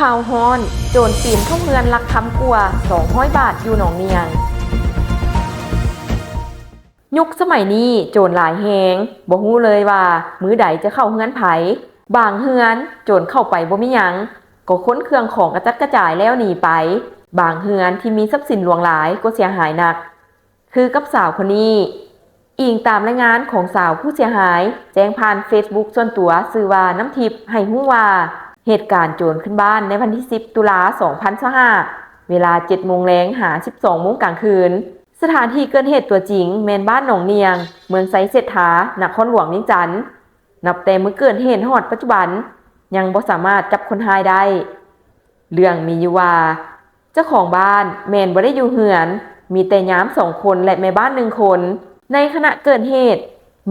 ຂ່າວຮ້ອນ, ໂຈນປີນເຂົ້າເຮືອນລັກຄຳກວ່າສອງຮ້ອຍບາດຢູ່ໜອງໜ່ຽງ. ຍຸກສະໄໝນີ້ໂຈນຫຼາຍແຮງ, ບໍ່ຮູ້ເລີຍວ່າມື້ໃດຈະເຂົ້າເຮືອນໃຜ. ບາງເຮືອນໂຈນເຂົ້າໄປບໍ່ມີຫຍັງ, ກໍຂົນເຄື່ອງຂອງກະຈັດກະຈາຍແລ້ວໜີໄປ. ບາງເຮືອນທີ່ມີຊັບສິນຫຼວງຫຼາຍກໍເສຍຫາຍໜັກ. ຄືກັບສາວຄົນນີ້. ອີງຕາມລາຍງານຂອງສາວຜູ້ເສຍຫາຍ ແຈ້ງຜ່ານເຟສບຸກສ່ວນຕົວຊື່ວ່າ ນ້ຳທິບ ໃຫ້ຮູ້ວ່າ ເຫດການໂຈນຂຶ້ນບ້ານໃນວັນທີສິບ ຕຸລາ ສອງພັນຊາວຫ້າ ເວລາ ເຈັດໂມງແລງ ຫາ ສິບສອງໂມງກາງຄືນ. ສະຖານທີ່ເກີດເຫດຕົວຈິງແມ່ນບ້ານໜອງໜ່ຽງ, ເມືອງໄຊເສດຖາ, ນະຄອນຫຼວງວຽງຈັນ. ນັບແຕ່ມື້ເກີດເຫດຮອດປັດຈຸບັນ ຍັງບໍ່ສາມາດຈັບຄົນຮ້າຍໄດ້. ເລື່ອງມີຢູ່ວ່າ ເຈົ້າຂອງບ້ານແມ່ນບໍ່ໄດ້ຢູ່ເຮືອນ, ມີແຕ່ຍາມສອງຄົນ ແລະ ແມ່ບ້ານໜຶ່ງຄົນ. ໃນຂະນະເກີດເຫດ,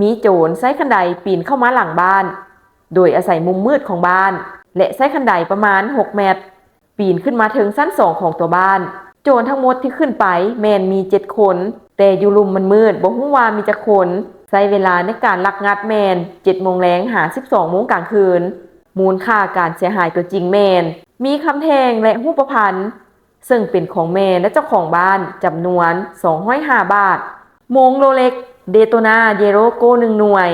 ມີໂຈນໃຊ້ຄັນໄດປີນເຂົ້າມາຫຼັງບ້ານ, ໂດຍອາໄສມຸມມືດຂອງບ້ານ ແລະ ໃຊ້ຄັນໄດປະມານຫົກແມັດ, ປີນຂຶ້ນມາເທິງຊັ້ນສອງຂອງຕົວບ້ານ. ໂຈນທັງໝົດທີ່ຂຶ້ນໄປແມ່ນມີເຈັດຄົນ, ແຕ່ຢູ່ລຸ່ມມັນມືດ ບໍ່ຮູ້ວ່າມີຈັກຄົນ. ໃຊ້ເວລາໃນການລັກງັດແມ່ນ ເຈັດໂມງແລງ ຫາ ສິບສອງໂມງກາງຄືນ. ມູນຄ່າການເສຍຫາຍຕົວຈິງແມ່ນ ມີຄຳແທ່ງ ແລະ ຮູບປະພັນ ເຊິ່ງເປັນຂອງແມ່ ແລະ ເຈົ້າຂອງບ້ານ ຈຳນວນ ສອງຮ້ອຍຫ້າບາດ, ໂມງໂລເລັກ ເດໂຕນາ ເຢໂຣໂກ ໜຶ່ງໜ່ວຍ,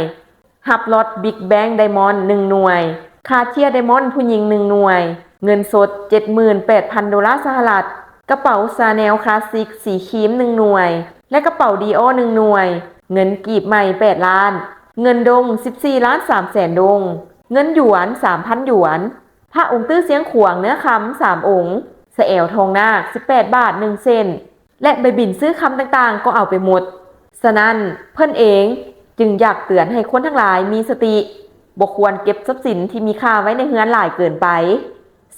ຮັບລັອດ ບິກແບງ ໄດມອນ ໜຶ່ງໜ່ວຍ, ຄາເທຍ ໄດມອນ ຜູ້ຍິງ ໜຶ່ງໜ່ວຍ, ເງິນສົດ ເຈັດໝື່ນແປດພັນໂດລາສະຫະລັດ, ກະເປົາ ຊາແນລ ຄລາສສິກ ສີຄຣີມ ໜຶ່ງໜ່ວຍ ແລະ ກະເປົາ ດີອໍ ໜຶ່ງໜ່ວຍ, ເງິນກີບໃໝ່ ແປດລ້ານ, ເງິນດົງ ສິບສີ່ລ້ານສາມແສນດົງ, ເງິນຢວນ ສາມພັນຢວນ, ພະອົງຕື້ຊຽງຂວາງເນື້ອຄຳ ສາມອົງ, ສະແອວທອງນາກ ສິບແປດບາດ ໜຶ່ງເຊັນ ແລະ ໃບບິນຊື້ຄຳຕ່າງໆ ກໍເອົາໄປໝົດ. ສະນັ້ນ, ເພິ່ນເອງຈຶ່ງຢາກເຕືອນໃຫ້ຄົນທັງຫຼາຍມີສະຕິ, ບໍ່ຄວນເກັບຊັບສິນທີ່ມີຄ່າໄວ້ໃນເຮືອນຫຼາຍເກີນໄປ.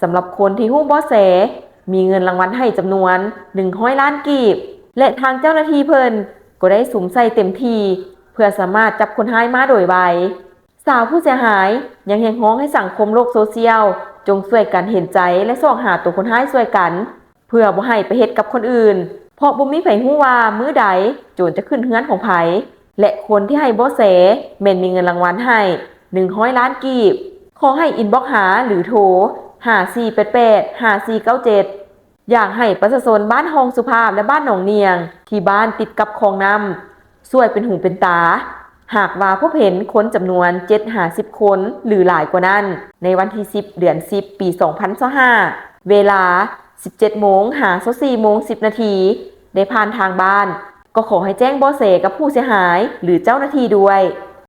ສຳລັບຄົນທີ່ຮູ້ເບາະແສ, ມີເງິນລາງວັນໃຫ້ຈຳນວນ ໜຶ່ງຮ້ອຍລ້ານກີບ ແລະ ທາງເຈົ້າໜ້າທີ່ເພິ່ນກໍໄດ້ສຸມໃສ່ເຕັມທີ່ ເພື່ອສາມາດຈັບຄົນຮ້າຍມາໂດຍໄວ. ສາວຜູ້ເສຍຫາຍຍັງຮຽກຮ້ອງໃຫ້ສັງຄົມໂລກໂຊຊຽວ ຈົ່ງຊ່ວຍກັນເຫັນໃຈ ແລະ ຊອກຫາຕົວຄົນຮ້າຍຊ່ວຍກັນ ເພື່ອບໍ່ໃຫ້ໄປເຮັດກັບຄົນອື່ນ, ເພາະບໍ່ມີໃຜຮູ້ວ່າມື້ໃດໂຈນຈະຂຶ້ນເຮືອນຂອງໃຜ ແລະ ຄົນທີ່ໃຫ້ເບາະແສແມ່ນມີເງິນລາງວັນໃຫ້ ໜຶ່ງຮ້ອຍລ້ານກີບ. ຂໍໃຫ້ອິນບັອກຫາ ຫຼື ໂທ ຫ້າສີ່ແປດແປດ ຫ້າສີ່ເກົ້າເຈັດ. ຢາກໃຫ້ປະຊາຊົນບ້ານຮ່ອງສຸພາບ ແລະ ບ້ານໜອງໜ່ຽງ ທີ່ບ້ານຕິດກັບຄອງນ້ຳ ຊ່ວຍເປັນຫູເປັນຕາ ຫາກວ່າພົບເຫັນຄົນຈຳນວນເຈັດຫາສິບຄົນ ຫຼື ຫຼາຍກວ່ານັ້ນ ໃນວັນທີສິບ ເດືອນສິບ ປີສອງພັນຊາວຫ້າ ເວລາສິບເຈັດໂມງຫາຊາວສີ່ໂມງສິບນາທີ ໄດ້ຜ່ານທາງບ້ານ, ກໍຂໍໃຫ້ແຈ້ງເບາະແສກັບຜູ້ເສຍຫາຍ ຫຼື ເຈົ້າໜ້າທີ່ດ້ວຍ.